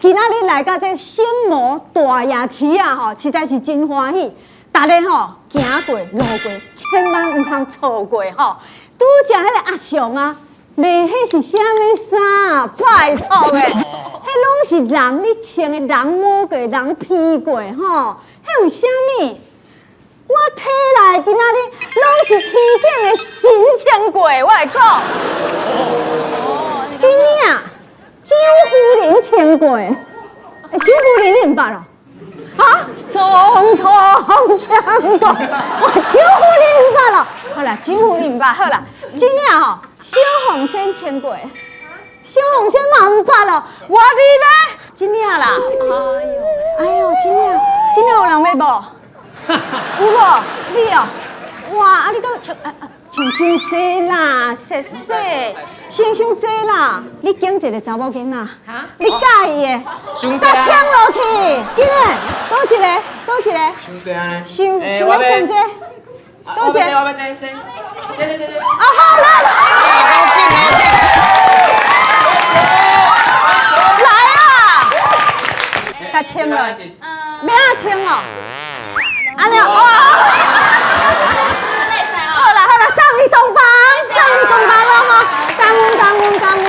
今仔日來到這聖魔大夜市啊吼，實在是真歡喜。大家吼行過路過，千萬毋通錯過吼。拄才彼个阿雄啊，賣彼是啥物衫啊？拜託的，彼攏是人咧穿的，人摸過，人披過吼。彼有啥物？我提來今仔日攏是天頂的神穿過，我來講。真的，蔣夫人穿過。欸，蔣夫人你毋捌哦？啊，總統穿過，哇，蔣夫人毋捌咯？好啦，蔣夫人毋捌，好啦，真的吼，小鳳仙穿過，小鳳仙嘛毋捌咯？我你咧，真的啦？哎呦，哎呦，真的，真的有人欲無？有無？你哦，哇，啊你講穿啊穿傷濟啦，實際穿傷濟啦，你揀一个查某囡仔，你佮意的，佮簽落去，緊來，佗一个，佗一个，傷濟按呢，想想欲穿這，佗一个，我欲這這這這這這，啊好來來，來啊，共簽落，欲按怎簽哦？按呢哇！好啦好啦，送你銅板，送你銅板咯吼，感恩感恩感恩。